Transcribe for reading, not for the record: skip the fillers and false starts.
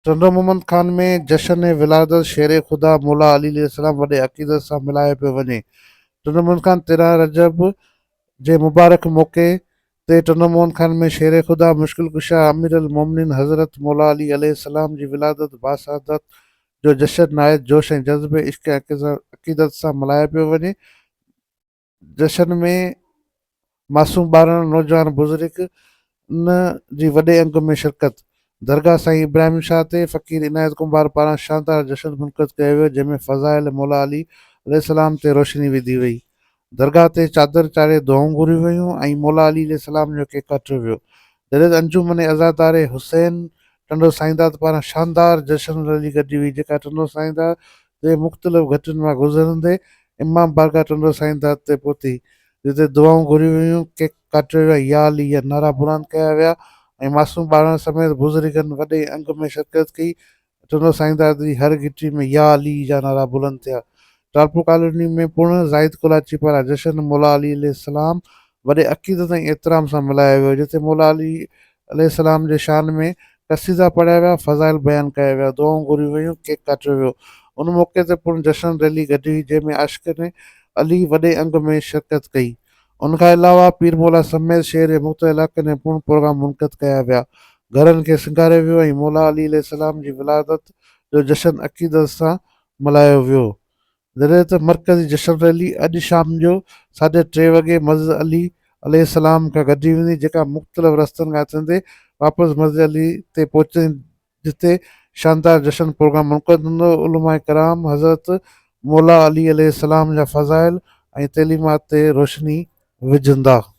ٽنڊو محمد خان ۾ جشن ولادت شير خدا مولا علي عليه السلام وڏي عقيدت سان ملهايو پيو وڃي. ٽنڊو محمد خان 13 رجب جي مبارڪ موقعي تي ٽنڊو محمد خان ۾ شير خدا مشڪل ڪشا امير المومنين حضرت مولا علي عليه السلام جي ولادت باسعادت جو جشن نهايت جوش ۽ جذبي عشق ۽ عقيدت سان ملهايو پيو وڃي. جشن ۾ معصوم ٻارڙن، نوجوان، بزرگ ن جي وڏي انگ ۾ شرڪت. درگاهه سائين ابراهيم شاهه تي فقير عنايت ڪنڀار پاران شاندار جشن منعقد ڪيو ويو جنهن ۾ فضائل مولا علي عليه السلام تي روشني وڌي وئي. درگاهه تي چادر چاڙهي دعائون گهريون ويون ۽ مولا علي عليه السلام جو ڪيڪ ڪاٽيو ويو. جڏهن ته انجمن عزادار حسين ٽنڊو سائينداد پاران شاندار جشن ريلي ڪڍي وئي جيڪا ٽنڊو سائينداد جي مختلف گهٽين مان گذرندي امام بارگاهه ٽنڊو سائينداد تي پهتي جتي دعائون گهريون ويون، ڪيڪ ڪاٽيو ويو ۽ يا علي جا نعرا بلند ڪيا ويا ۽ معصوم ٻارڙن سميت بزرگن وڏي انگ ۾ شرڪت ڪئي. ٽنڊو سائينداد جي هر گهٽي ۾ يا علي جا نعرا بلند ٿيا. ٽالپور ڪالوني ۾ پڻ زاهد ڪلاچي پاران جشن مولا علي عليه السلام وڏي عقيدت ۽ احترام سان ملهايو ويو جتي مولا علي عليه السلام جي شان ۾ قصيدا پڙهيا ويا، فضائل بيان ڪيا ويا، دعائون گهريون ويون، ڪيڪ ڪاٽيو ويو. ان موقعي تي پڻ جشن ريلي ڪڍي وئي جنهن ۾ عاشقن علي وڏي انگ ۾ شرڪت ڪئي. ان کان علاوه پير مولا سميت شهر جي مختلف علائقن ۾ پڻ پروگرام منعقد ڪيا ويا. گهرن کي سينگاريو ويو ۽ مولا علي عليه السلام جي ولادت جو جشن عقيدت سان ملهايو ويو. جڏهن ته مرڪزي جشن ريلي اڄ شام جو ساڍي ٽي وڳي مسجد علي عليه السلام کان ڪڍي ويندي جيڪا مختلف رستن کان ٿيندي واپس مسجد علي تي پهچندي جتي شاندار جشن پروگرام منعقد هوندو علماء ڪرام حضرت مولا علي عليه السلام جا فضائل ۽ تعليمات تي روشني وجهندا.